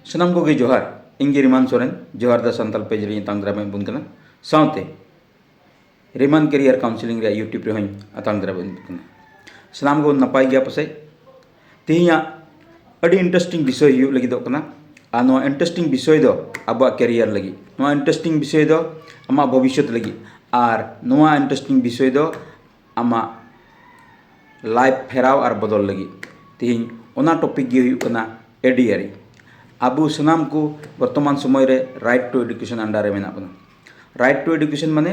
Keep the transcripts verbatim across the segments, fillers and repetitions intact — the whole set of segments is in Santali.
ᱥᱟᱱᱟᱢ ᱠᱚᱜᱮ ᱡᱚᱦᱟᱨ᱾ ᱤᱧ ᱜᱮ ᱨᱤᱢᱟᱱ ᱥᱚᱨᱮᱱ, ᱡᱚᱦᱟᱨ ᱫᱟ ᱥᱟᱱᱛᱟᱲ ᱯᱮᱡᱽ ᱨᱮᱧ ᱟᱛᱟᱝ ᱫᱟᱨᱟᱢᱮᱫ ᱵᱚᱱ ᱠᱟᱱᱟ᱾ ᱥᱟᱶᱛᱮ ᱨᱤᱢᱟᱱ ᱠᱮᱨᱤᱭᱟᱨ ᱠᱟᱣᱩᱱᱥᱮᱞᱤᱝ ᱨᱮᱭᱟᱜ YouTube ᱨᱮᱦᱚᱸᱧ ᱟᱛᱟᱝ ᱫᱟᱨᱟᱢᱮᱫ ᱵᱚᱱ ᱠᱟᱱᱟ᱾ ᱥᱟᱱᱟᱢ ᱠᱚ ᱱᱟᱯᱟᱭ ᱜᱮᱭᱟ ᱯᱟᱥᱮᱡ? ᱛᱮᱦᱮᱧᱟᱜ ᱟᱹᱰᱤ ᱤᱱᱴᱟᱨᱮᱥᱴᱤᱝ ᱵᱤᱥᱚᱭ ᱦᱩᱭᱩᱜ ᱞᱟᱹᱜᱤᱫᱚᱜ ᱠᱟᱱᱟ᱾ ᱟᱨ ᱱᱚᱣᱟ ᱤᱱᱴᱟᱨᱮᱥᱴᱤᱝ ᱵᱤᱥᱚᱭ ᱫᱚ ᱟᱵᱚᱣᱟᱜ ᱠᱮᱨᱤᱭᱟᱨ ᱞᱟᱹᱜᱤᱫ, ᱱᱚᱣᱟ ᱤᱱᱴᱟᱨᱮᱥᱴᱤᱝ ᱵᱤᱥᱚᱭ ᱫᱚ ᱟᱢᱟᱜ ᱵᱷᱚᱵᱤᱥᱥᱚᱛ ᱞᱟᱹᱜᱤᱫ, ᱟᱨ ᱱᱚᱣᱟ ᱤᱱᱴᱟᱨᱮᱥᱴᱤᱝ ᱵᱤᱥᱚᱭ ᱫᱚ ᱟᱢᱟᱜ ᱞᱟᱭᱤᱯᱷ ᱯᱷᱮᱨᱟᱣ ᱟᱨ ᱵᱚᱫᱚᱞ ᱞᱟᱹᱜᱤᱫ᱾ ᱛᱮᱦᱮᱧ ᱚᱱᱟ ᱴᱚᱯᱤᱠ ᱜᱮ ᱦᱩᱭᱩᱜ ᱠᱟᱱᱟ ᱮᱰᱤᱭᱟᱨᱤ᱾ ᱟᱵᱚ ᱥᱟᱱᱟᱢ ᱠᱚ ᱵᱚᱨᱛᱚᱢᱟᱱ ᱥᱚᱢᱚᱭ ᱨᱮ ᱨᱟᱭᱤᱴ ᱴᱩ ᱮᱰᱩᱠᱮᱥᱚᱱ ᱟᱱᱰᱟᱨ ᱨᱮ ᱢᱮᱱᱟᱜ ᱵᱚᱱᱟ᱾ ᱨᱟᱭᱤᱴ ᱴᱩ ᱮᱰᱩᱠᱮᱥᱚᱱ ᱢᱟᱱᱮ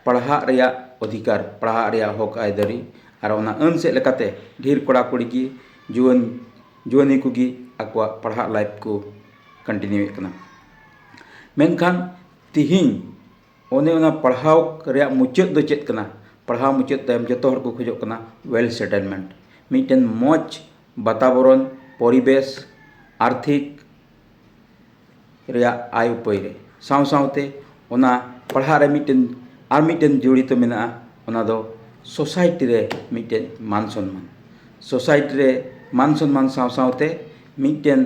ᱯᱟᱲᱦᱟᱜ ᱨᱮᱭᱟᱜ ᱚᱫᱷᱤᱠᱟᱨ, ᱯᱟᱲᱦᱟᱜ ᱨᱮᱭᱟᱜ ᱦᱚᱠ ᱟᱹᱭᱫᱟᱹᱨᱤ, ᱟᱨ ᱚᱱᱟ ᱟᱹᱱ ᱥᱮᱫ ᱞᱮᱠᱟᱛᱮ ᱰᱷᱮᱨ ᱠᱚᱲᱟ ᱠᱩᱲᱤ ᱜᱮ, ᱡᱩᱣᱟᱹᱱ ᱡᱩᱣᱟᱹᱱᱤ ᱠᱚᱜᱮ ᱟᱠᱚᱣᱟᱜ ᱯᱟᱲᱦᱟᱜ ᱞᱟᱭᱤᱯᱷ ᱠᱚ ᱠᱚᱱᱴᱤᱱᱤᱭᱩᱭᱮᱫ ᱠᱟᱱᱟ᱾ ᱢᱮᱱᱠᱷᱟᱱ ᱛᱤᱦᱤᱧ ᱚᱱᱮ ᱚᱱᱟ ᱯᱟᱲᱦᱟᱣ ᱨᱮᱭᱟᱜ ᱢᱩᱪᱟᱹᱫ ᱫᱚ ᱪᱮᱫ ᱠᱟᱱᱟ? ᱯᱟᱲᱦᱟᱣ ᱢᱩᱪᱟᱹᱫ ᱛᱟᱭᱚᱢ ᱡᱚᱛᱚ ᱦᱚᱲ ᱠᱚ ᱠᱷᱚᱡᱚᱜ ᱠᱟᱱᱟ ᱳᱭᱮᱞ ᱥᱮᱴᱮᱞᱢᱮᱱᱴ, ᱢᱤᱫᱴᱮᱱ ᱢᱚᱡᱽ ᱵᱟᱛᱟᱵᱚᱨᱚᱱ, ᱯᱚᱨᱤᱵᱮᱥ, ᱟᱨᱛᱷᱤᱠ ᱨᱮᱭᱟᱜ ᱟᱭ ᱩᱯᱟᱹᱭ ᱨᱮ᱾ ᱥᱟᱶ ᱥᱟᱶᱛᱮ ᱚᱱᱟ ᱯᱟᱲᱦᱟᱜ ᱨᱮ ᱢᱤᱫᱴᱮᱱ, ᱟᱨ ᱢᱤᱫᱴᱮᱱ ᱡᱚᱲᱤᱛᱚ ᱢᱮᱱᱟᱜᱼᱟ, ᱚᱱᱟ ᱫᱚ ᱥᱳᱥᱟᱭᱴᱤ ᱨᱮ ᱢᱤᱫᱴᱮᱱ ᱢᱟᱱ ᱥᱚᱱᱢᱟᱱ᱾ ᱥᱳᱥᱟᱭᱴᱤ ᱨᱮ ᱢᱟᱱ ᱥᱚᱱᱢᱟᱱ ᱥᱟᱶ ᱥᱟᱶᱛᱮ ᱢᱤᱫᱴᱮᱱ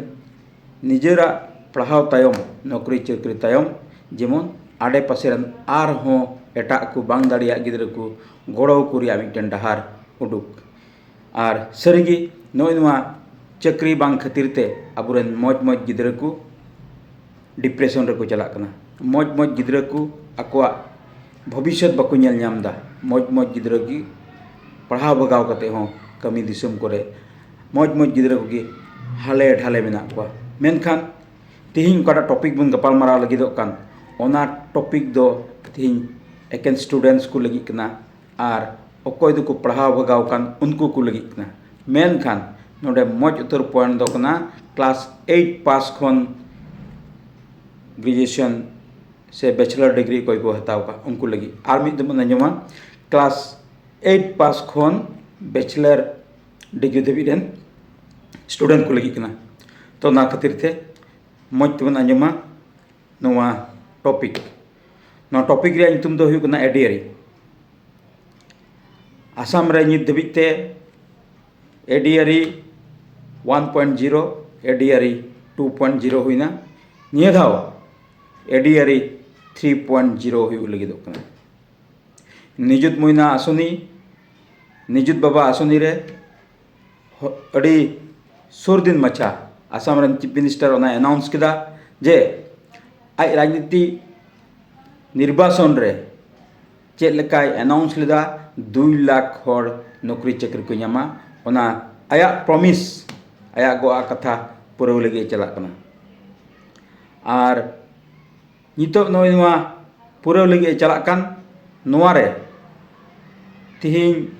ᱱᱤᱡᱮᱨᱟᱜ ᱯᱟᱲᱦᱟᱣ ᱛᱟᱭᱚᱢ, ᱱᱚᱠᱨᱤ ᱪᱟᱹᱠᱨᱤ ᱛᱟᱭᱚᱢ, ᱡᱮᱢᱚᱱ ᱟᱰᱮ ᱯᱟᱥᱮ ᱨᱮᱱ ᱟᱨᱦᱚᱸ ᱮᱴᱟᱜ ᱠᱚ ᱵᱟᱝ ᱫᱟᱲᱮᱭᱟᱜ ᱜᱤᱫᱽᱨᱟᱹ ᱠᱚ ᱜᱚᱲᱚ ᱟᱠᱚ ᱨᱮᱭᱟᱜ ᱢᱤᱫᱴᱮᱱ ᱰᱟᱦᱟᱨ ᱩᱰᱩᱠ᱾ ᱟᱨ ᱥᱟᱹᱨᱤᱜᱮ ᱱᱚᱜᱼᱚᱭ ᱱᱚᱣᱟ ᱪᱟᱹᱠᱨᱤ ᱵᱟᱝ ᱠᱷᱟᱹᱛᱤᱨ ᱛᱮ ᱟᱵᱚᱨᱮᱱ ᱢᱚᱡᱽ ᱢᱚᱡᱽ ᱜᱤᱫᱽᱨᱟᱹ ᱠᱚ ᱰᱤᱯᱨᱮᱥᱚᱱ ᱨᱮᱠᱚ ᱪᱟᱞᱟᱜ ᱠᱟᱱᱟ᱾ ᱢᱚᱡᱽ ᱢᱚᱡᱽ ᱜᱤᱫᱽᱨᱟᱹ ᱠᱚ ᱟᱠᱚᱣᱟᱜ ᱵᱷᱚᱵᱤᱥᱥᱚᱛ ᱵᱟᱠᱚ ᱧᱮᱞ ᱧᱟᱢ ᱮᱫᱟ᱾ ᱢᱚᱡᱽ ᱢᱚᱡᱽ ᱜᱤᱫᱽᱨᱟᱹ ᱜᱮ ᱯᱟᱲᱦᱟᱣ ᱵᱷᱟᱜᱟᱣ ᱠᱟᱛᱮ ᱦᱚᱸ ᱠᱟᱹᱢᱤ ᱫᱤᱥᱚᱢ ᱠᱚᱨᱮ ᱢᱚᱡᱽ ᱢᱚᱡᱽ ᱜᱤᱫᱽᱨᱟᱹ ᱠᱚᱜᱮ ᱦᱟᱞᱮ ᱰᱷᱟᱞᱮ ᱢᱮᱱᱟᱜ ᱠᱚᱣᱟ᱾ ᱢᱮᱱᱠᱷᱟᱱ ᱛᱮᱦᱮᱧ ᱚᱠᱟᱴᱟᱜ ᱴᱚᱯᱤᱠ ᱵᱚᱱ ᱜᱟᱯᱟᱞᱢᱟᱨᱟᱣ ᱞᱟᱹᱜᱤᱫᱚᱜ ᱠᱟᱱ, ᱚᱱᱟ ᱴᱚᱯᱤᱠ ᱫᱚ ᱛᱮᱦᱮᱧ ᱮᱠᱮᱱ ᱥᱴᱩᱰᱮᱱᱴᱥ ᱠᱚ ᱞᱟᱹᱜᱤᱫ ᱠᱟᱱᱟ, ᱟᱨ ᱚᱠᱚᱭ ᱫᱚᱠᱚ ᱯᱟᱲᱦᱟᱣ ᱵᱷᱟᱜᱟᱣ ᱠᱟᱱ ᱩᱱᱠᱩ ᱠᱚ ᱞᱟᱹᱜᱤᱫ ᱠᱟᱱᱟ᱾ ᱢᱮᱱᱠᱷᱟᱱ ᱱᱚᱰᱮ ᱢᱚᱡᱽ ᱩᱛᱟᱹᱨ ᱯᱚᱭᱮᱱᱴ ᱫᱚ ᱠᱟᱱᱟ ᱠᱞᱟᱥ ᱮᱭᱤᱴ ᱯᱟᱥ ᱠᱷᱚᱱ ᱜᱨᱮᱡᱩᱭᱮᱥᱚᱱ ᱥᱮ ᱵᱮᱪᱮᱞᱟᱨ ᱰᱤᱜᱽᱨᱤ ᱚᱠᱚᱭ ᱠᱚ ᱦᱟᱛᱟᱣ ᱠᱟᱜ ᱩᱱᱠᱩ ᱞᱟᱹᱜᱤᱫ᱾ ᱟᱨ ᱢᱤᱫ ᱫᱚ ᱵᱚᱱ ᱟᱸᱡᱚᱢᱟ ᱠᱞᱟᱥ ᱮᱭᱤᱴ ᱯᱟᱥ ᱠᱷᱚᱱ ᱵᱮᱪᱮᱞᱟᱨ ᱰᱤᱜᱽᱨᱤ ᱫᱷᱟᱹᱵᱤᱡ ᱨᱮᱱ ᱥᱴᱩᱰᱮᱱᱴ ᱠᱚ ᱞᱟᱹᱜᱤᱫ ᱠᱟᱱᱟ᱾ ᱛᱚ ᱚᱱᱟ ᱠᱷᱟᱹᱛᱤᱨ ᱛᱮ ᱢᱚᱡᱽ ᱛᱮᱵᱚᱱ ᱟᱸᱡᱚᱢᱟ ᱱᱚᱣᱟ ᱴᱚᱯᱤᱠ᱾ ᱱᱚᱣᱟ ᱴᱚᱯᱤᱠ ᱨᱮᱭᱟᱜ ᱧᱩᱛᱩᱢ ᱫᱚ ᱦᱩᱭᱩᱜ ᱠᱟᱱᱟ ᱮᱰᱤᱭᱟᱨᱤ᱾ ᱟᱥᱟᱢ ᱨᱮ ᱱᱤᱛ ᱫᱷᱟᱹᱵᱤᱡ ᱛᱮ ᱮᱰᱤᱭᱟᱨᱤ ᱳᱣᱟᱱ ᱯᱚᱭᱮᱱᱴ ᱡᱤᱨᱳ, ᱮᱰᱤᱭᱟᱨᱤ ᱴᱩ ᱯᱚᱭᱮᱱᱴ ᱡᱤᱨᱳ ᱦᱩᱭᱱᱟ᱾ ᱱᱤᱭᱟᱹ ᱫᱷᱟᱣ ᱮᱰᱤᱟᱨᱤ ᱛᱷᱨᱤ ᱯᱚᱭᱮᱱᱴ ᱡᱤᱨᱳ ᱦᱩᱭᱩᱜ ᱞᱟᱹᱜᱤᱫᱚᱜ ᱠᱟᱱᱟ᱾ ᱱᱤᱡᱩᱛ ᱢᱚᱭᱱᱟ ᱟᱥᱚᱱᱤ, ᱱᱤᱡᱩᱛ ᱵᱟᱵᱟ ᱟᱥᱚᱱᱤ ᱨᱮ ᱦᱚ-, ᱟᱹᱰᱤ ᱥᱩᱨ ᱫᱤᱱ ᱢᱟᱪᱷᱟ ᱟᱥᱟᱢ ᱨᱮᱱ ᱪᱤᱯ ᱢᱤᱱᱤᱥᱴᱟᱨ ᱚᱱᱟᱭ ᱟᱱᱟᱣᱩᱱᱥ ᱠᱮᱫᱟ ᱡᱮ ᱟᱡ ᱨᱟᱡᱽᱱᱤᱛᱤ ᱱᱤᱨᱵᱟᱪᱚᱱ ᱨᱮ ᱪᱮᱫ ᱞᱮᱠᱟᱭ ᱟᱱᱟᱣᱩᱱᱥ ᱞᱮᱫᱟ, ᱫᱩᱭ ᱞᱟᱠᱷ ᱦᱚᱲ ᱱᱚᱠᱨᱤ ᱪᱟᱹᱠᱨᱤ ᱠᱚ ᱧᱟᱢᱟ, ᱚᱱᱟ ᱟᱭᱟᱜ ᱯᱨᱚᱢᱤᱥ, ᱟᱭᱟᱜ ᱜᱚᱜᱼᱟ ᱠᱟᱛᱷᱟ ᱯᱩᱨᱟᱹᱣ ᱞᱟᱹᱜᱤᱫ ᱮ ᱪᱟᱞᱟᱜ ᱠᱟᱱᱟ᱾ ᱟᱨ ᱱᱤᱛᱚᱜ ᱱᱚᱜᱼᱚᱭ ᱱᱚᱣᱟ ᱯᱩᱨᱟᱹᱣ ᱞᱟᱹᱜᱤᱫ ᱮ ᱪᱟᱞᱟᱜ ᱠᱟᱱ, ᱱᱚᱣᱟ ᱨᱮ ᱛᱤᱦᱤᱧ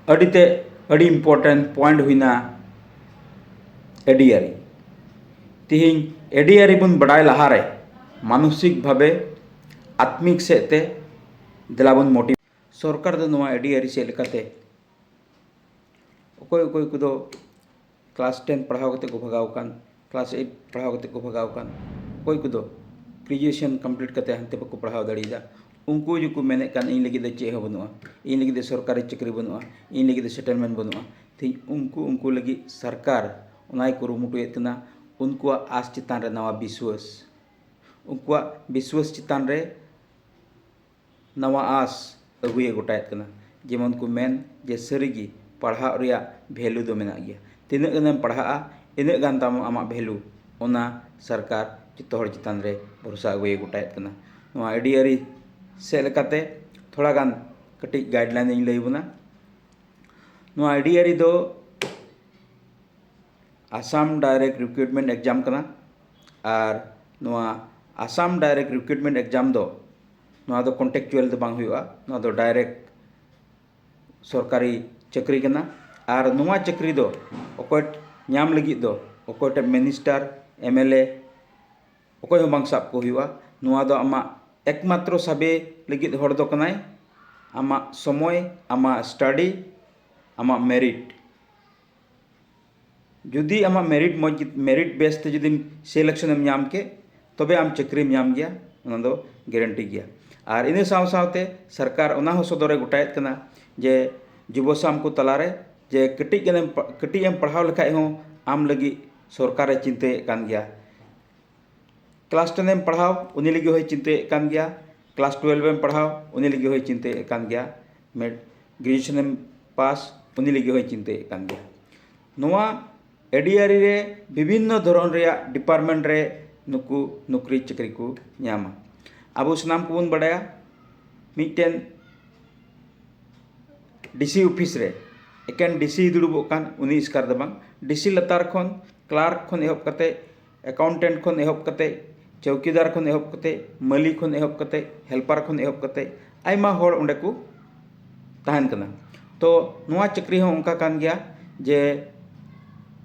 ᱟᱹᱰᱤ ᱛᱮ ᱟᱹᱰᱤ ᱤᱢᱯᱚᱨᱴᱮᱱᱴ ᱯᱚᱭᱮᱱᱴ ᱦᱩᱭᱱᱟ ᱮᱰᱤᱟᱨᱤ᱾ ᱛᱤᱦᱤᱧ ᱮᱰᱤᱟᱨᱤ ᱵᱚᱱ ᱵᱟᱰᱟᱭ ᱞᱟᱦᱟᱨᱮ ᱢᱟᱱᱚᱥᱤᱠ ᱵᱷᱟᱵᱮ, ᱟᱛᱢᱤᱠ ᱥᱮᱫ ᱛᱮ ᱫᱮᱞᱟ ᱵᱚᱱ ᱢᱳᱴᱤ᱾ ᱥᱚᱨᱠᱟᱨ ᱫᱚ ᱱᱚᱣᱟ ᱮᱰᱤᱟᱨᱤ ᱥᱮᱫ ᱞᱮᱠᱟᱛᱮ ᱚᱠᱚᱭ ᱚᱠᱚᱭ ᱠᱚᱫᱚ ᱠᱞᱟᱥ ᱴᱮᱱ ᱯᱟᱲᱦᱟᱣ ᱠᱟᱛᱮ ᱠᱚ ᱵᱷᱟᱜᱟᱣ ᱟᱠᱟᱱ, ᱠᱞᱟᱥ ᱮᱭᱤᱴ ᱯᱟᱲᱦᱟᱣ ᱠᱟᱛᱮ ᱠᱚ ᱵᱷᱟᱜᱟᱣ ᱟᱠᱟᱱ, ᱚᱠᱚᱭ ᱠᱚᱫᱚ ᱜᱨᱮᱡᱩᱭᱮᱥᱚᱱ ᱠᱚᱢᱯᱞᱤᱴ ᱠᱟᱛᱮ ᱦᱟᱱᱛᱮ ᱵᱟᱠᱚ ᱯᱟᱲᱦᱟᱣ ᱫᱟᱲᱮᱭᱟᱫᱟ, ᱩᱱᱠᱩ ᱡᱩᱫᱤ ᱠᱚ ᱢᱮᱱᱮᱫ ᱠᱟᱱ, "ᱤᱧ ᱞᱟᱹᱜᱤᱫ ᱫᱚ ᱪᱮᱫ ᱦᱚᱸ ᱵᱟᱹᱱᱩᱜᱼᱟ, ᱤᱧ ᱞᱟᱹᱜᱤᱫ ᱫᱚ ᱥᱚᱨᱠᱟᱨᱤ ᱪᱟᱹᱠᱨᱤ ᱵᱟᱹᱱᱩᱜᱼᱟ, ᱤᱧ ᱞᱟᱹᱜᱤᱫ ᱫᱚ ᱥᱮᱴᱮᱞᱢᱮᱱᱴ ᱵᱟᱹᱱᱩᱜᱼᱟ", ᱛᱮᱦᱮᱧ ᱩᱱᱠᱩ, ᱩᱱᱠᱩ ᱞᱟᱹᱜᱤᱫ ᱥᱚᱨᱠᱟᱨ ᱚᱱᱟᱭ ᱠᱩᱨᱩᱢᱩᱴᱩᱭᱮᱫ ᱠᱟᱱᱟ᱾ ᱩᱱᱠᱩᱣᱟᱜ ᱟᱥ ᱪᱮᱛᱟᱱ ᱨᱮ ᱱᱟᱣᱟ ᱵᱤᱥᱣᱟᱹᱥ, ᱩᱱᱠᱩᱣᱟᱜ ᱵᱤᱥᱣᱟᱹᱥ ᱪᱮᱛᱟᱱ ᱨᱮ ᱱᱟᱣᱟ ᱟᱸᱥ ᱟᱹᱜᱩᱭᱮ ᱜᱚᱴᱟᱭᱮᱫ ᱠᱟᱱᱟ᱾ ᱡᱮᱢᱚᱱ ᱠᱚ ᱢᱮᱱ ᱡᱮ ᱥᱟᱹᱨᱤᱜᱮ ᱯᱟᱲᱦᱟᱜ ᱨᱮᱭᱟᱜ ᱵᱷᱮᱞᱩ ᱫᱚ ᱢᱮᱱᱟᱜ ᱜᱮᱭᱟ, ᱛᱤᱱᱟᱹᱜ ᱜᱟᱱᱮᱢ ᱯᱟᱲᱦᱟᱜᱼᱟ, ᱤᱱᱟᱹᱜ ᱜᱟᱱ ᱛᱟᱢ ᱟᱢᱟᱜ ᱵᱷᱮᱞᱩ, ᱚᱱᱟ ᱥᱚᱨᱠᱟᱨ ᱡᱚᱛᱚ ᱦᱚᱲ ᱪᱮᱛᱟᱱ ᱨᱮ ᱵᱷᱚᱨᱥᱟ ᱟᱹᱜᱩᱭᱮ ᱜᱚᱴᱟᱭᱮᱫ ᱠᱟᱱᱟ᱾ ᱱᱚᱣᱟ ᱮᱰᱤᱟᱨᱤ ᱥᱮᱫ ᱞᱮᱠᱟᱛᱮ ᱛᱷᱚᱲᱟ ᱜᱟᱱ ᱠᱟᱹᱴᱤᱡ ᱜᱟᱭᱤᱰᱞᱟᱭᱤᱱ ᱤᱧ ᱞᱟᱹᱭ ᱟᱵᱚᱱᱟ᱾ ᱱᱚᱣᱟ ᱮᱰᱤᱟᱨᱤ ᱫᱚ ᱟᱥᱟᱢ ᱰᱟᱭᱨᱮᱠᱴ ᱨᱤᱠᱨᱩᱴᱢᱮᱱᱴ ᱮᱠᱡᱟᱢ ᱠᱟᱱᱟ᱾ ᱟᱨ ᱱᱚᱣᱟ ᱟᱥᱟᱢ ᱰᱟᱭᱨᱮᱠᱴ ᱨᱤᱠᱨᱩᱴᱢᱮᱱᱴ ᱮᱠᱡᱟᱢ ᱫᱚ, ᱱᱚᱣᱟ ᱫᱚ ᱠᱚᱱᱴᱮᱠᱪᱩᱣᱟᱞ ᱫᱚ ᱵᱟᱝ ᱦᱩᱭᱩᱜᱼᱟ, ᱱᱚᱣᱟ ᱫᱚ ᱰᱟᱭᱨᱮᱠᱴ ᱥᱚᱨᱠᱟᱨᱤ ᱪᱟᱹᱠᱨᱤ ᱠᱟᱱᱟ᱾ ᱟᱨ ᱱᱚᱣᱟ ᱪᱟᱹᱠᱨᱤ ᱫᱚ ᱚᱠᱚᱭ ᱧᱟᱢ ᱞᱟᱹᱜᱤᱫ ᱫᱚ ᱚᱠᱚᱭᱴᱟᱜ ᱢᱤᱱᱤᱥᱴᱟᱨ, ᱮᱢᱮᱞᱮ, ᱚᱠᱚᱭ ᱦᱚᱸ ᱵᱟᱝ ᱥᱟᱵ ᱠᱚ ᱦᱩᱭᱩᱜᱼᱟ᱾ ᱱᱚᱣᱟ ᱫᱚ ᱟᱢᱟᱜ ᱮᱠᱢᱟᱛᱨᱚ ᱥᱟᱵᱮ ᱞᱟᱹᱜᱤᱫ ᱦᱚᱲ ᱫᱚ ᱠᱟᱱᱟᱭ ᱟᱢᱟᱜ ᱥᱚᱢᱚᱭ, ᱟᱢᱟᱜ ᱥᱴᱟᱰᱤ, ᱟᱢᱟᱜ ᱢᱮᱨᱤᱴ᱾ ᱡᱩᱫᱤ ᱟᱢᱟᱜ ᱢᱮᱨᱤᱴ ᱢᱚᱡᱽ ᱜᱮ, ᱢᱮᱨᱤᱴ ᱵᱮᱥ ᱛᱮ ᱡᱩᱫᱤᱢ ᱥᱤᱞᱮᱠᱥᱚᱱ ᱮᱢ ᱧᱟᱢ ᱠᱮᱫ, ᱛᱚᱵᱮ ᱟᱢ ᱪᱟᱹᱠᱨᱤᱢ ᱧᱟᱢ ᱜᱮᱭᱟ, ᱚᱱᱟ ᱫᱚ ᱜᱮᱨᱮᱱᱴᱤ ᱜᱮᱭᱟ᱾ ᱟᱨ ᱤᱱᱟᱹ ᱥᱟᱶ ᱥᱟᱶᱛᱮ ᱥᱚᱨᱠᱟᱨ ᱚᱱᱟ ᱦᱚᱸ ᱥᱚᱫᱚᱨᱮ ᱜᱚᱴᱟᱭᱮᱫ ᱠᱟᱱᱟ ᱡᱮ ᱡᱩᱵᱚ ᱥᱟᱢ ᱠᱚ ᱛᱟᱞᱟᱨᱮ ᱡᱮ ᱠᱟᱹᱴᱤᱡ ᱜᱟᱱᱮᱢ ᱯᱟ-, ᱠᱟᱹᱴᱤᱡ ᱮᱢ ᱯᱟᱲᱦᱟᱣ ᱞᱮᱠᱷᱟᱡ ᱦᱚᱸ ᱟᱢ ᱞᱟᱹᱜᱤᱫ ᱥᱚᱨᱠᱟᱨᱮ ᱪᱤᱱᱛᱟᱹᱭᱮᱫ ᱠᱟᱱ ᱜᱮᱭᱟ᱾ ᱠᱞᱟᱥ ᱴᱮᱱ ᱮᱢ ᱯᱟᱲᱦᱟᱣ, ᱩᱱᱤ ᱞᱟᱹᱜᱤᱫ ᱦᱚᱸᱭ ᱪᱤᱱᱛᱟᱹᱭᱮᱫ ᱠᱟᱱ ᱜᱮᱭᱟ᱾ ᱠᱞᱟᱥ ᱴᱩᱭᱮᱞᱵᱷ ᱮᱢ ᱯᱟᱲᱦᱟᱣ, ᱩᱱᱤ ᱞᱟᱹᱜᱤᱫ ᱦᱚᱸᱭ ᱪᱤᱱᱛᱟᱹᱭᱮᱫ ᱠᱟᱱ ᱜᱮᱭᱟ᱾ ᱢᱮᱰ ᱜᱨᱮᱡᱩᱭᱮᱥᱚᱱ ᱮᱢ ᱯᱟᱥ, ᱩᱱᱤ ᱞᱟᱹᱜᱤᱫ ᱦᱚᱸᱭ ᱪᱤᱱᱛᱟᱹᱭᱮᱫ ᱠᱟᱱ ᱜᱮᱭᱟ᱾ ᱱᱚᱣᱟ ᱮᱰᱤᱟᱨᱤ ᱨᱮ ᱵᱤᱵᱷᱤᱱᱱᱚ ᱫᱷᱚᱨᱚᱱ ᱨᱮᱭᱟᱜ ᱰᱤᱯᱟᱨᱴᱢᱮᱱᱴ ᱨᱮ ᱱᱩᱠᱩ ᱱᱩᱠᱨᱤ ᱪᱟᱹᱠᱨᱤ ᱠᱚ ᱧᱟᱢᱟ᱾ ᱟᱵᱚ ᱥᱟᱱᱟᱢ ᱠᱚᱵᱚᱱ ᱵᱟᱰᱟᱭᱟ, ᱢᱤᱫᱴᱮᱱ ᱰᱤᱥᱤ ᱚᱯᱷᱤᱥ ᱨᱮ ᱮᱠᱮᱱ ᱰᱤᱥᱤ ᱫᱩᱲᱩᱵᱚᱜ ᱠᱟᱱ, ᱩᱱᱤ ᱮᱥᱠᱟᱨ ᱫᱚ ᱵᱟᱝ, ᱰᱤᱥᱤ ᱞᱟᱛᱟᱨ ᱠᱷᱚᱱ, ᱠᱞᱟᱨᱠ ᱠᱷᱚᱱ ᱮᱦᱚᱵ ᱠᱟᱛᱮ, ᱮᱠᱟᱣᱩᱱᱴᱮᱱᱴ ᱠᱷᱚᱱ ᱮᱦᱚᱵ ᱠᱟᱛᱮ, ᱪᱚᱣᱠᱤᱫᱟᱨ ᱠᱷᱚᱱ ᱮᱦᱚᱵ ᱠᱟᱛᱮ, ᱢᱟᱹᱞᱤ ᱠᱷᱚᱱ ᱮᱦᱚᱵ ᱠᱟᱛᱮ, ᱦᱮᱞᱯᱟᱨ ᱠᱷᱚᱱ ᱮᱦᱚᱵ ᱠᱟᱛᱮ ᱟᱭᱢᱟ ᱦᱚᱲ ᱚᱸᱰᱮ ᱠᱚ ᱛᱟᱦᱮᱱ ᱠᱟᱱᱟ᱾ ᱛᱚ ᱱᱚᱣᱟ ᱪᱟᱹᱠᱨᱤ ᱦᱚᱸ ᱚᱱᱠᱟ ᱠᱟᱱ ᱜᱮᱭᱟ ᱡᱮ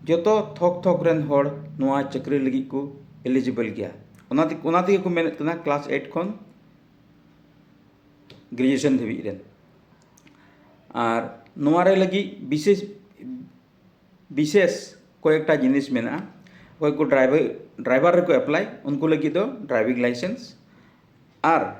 ᱡᱚᱛᱚ ᱛᱷᱚᱠ ᱛᱷᱚᱠ ᱨᱮᱱ ᱦᱚᱲ ᱱᱚᱣᱟ ᱪᱟᱹᱠᱨᱤ ᱞᱟᱹᱜᱤᱫ ᱠᱚ ᱮᱞᱤᱡᱤᱵᱚᱞ ᱜᱮᱭᱟ᱾ ᱚᱱᱟ ᱛᱮ, ᱚᱱᱟ ᱛᱮᱜᱮ ᱠᱚ ᱢᱮᱱᱮᱫ ᱠᱟᱱᱟ ᱠᱞᱟᱥ ᱮᱭᱤᱴ ᱠᱷᱚᱱ ᱜᱨᱮᱡᱩᱭᱮᱥᱚᱱ ᱫᱷᱟᱹᱵᱤᱡ ᱨᱮᱱ᱾ ᱟᱨ ᱱᱚᱣᱟ ᱨᱮ ᱞᱟᱹᱜᱤᱫ ᱵᱤᱥᱮᱥ ᱵᱤᱥᱮᱥ ᱠᱚᱭᱮᱠᱴᱟ ᱡᱤᱱᱤᱥ ᱢᱮᱱᱟᱜᱼᱟ᱾ ᱚᱠᱚᱭ ᱠᱚ ᱰᱨᱟᱭᱵᱷᱟᱨ ᱰᱨᱟᱭᱵᱷᱟᱨ ᱨᱮᱠᱚ ᱮᱯᱞᱟᱭ, ᱩᱱᱠᱩ ᱞᱟᱹᱜᱤᱫ ᱫᱚ ᱰᱨᱟᱭᱵᱷᱤᱝ ᱞᱟᱭᱥᱮᱱᱥ ᱟᱨ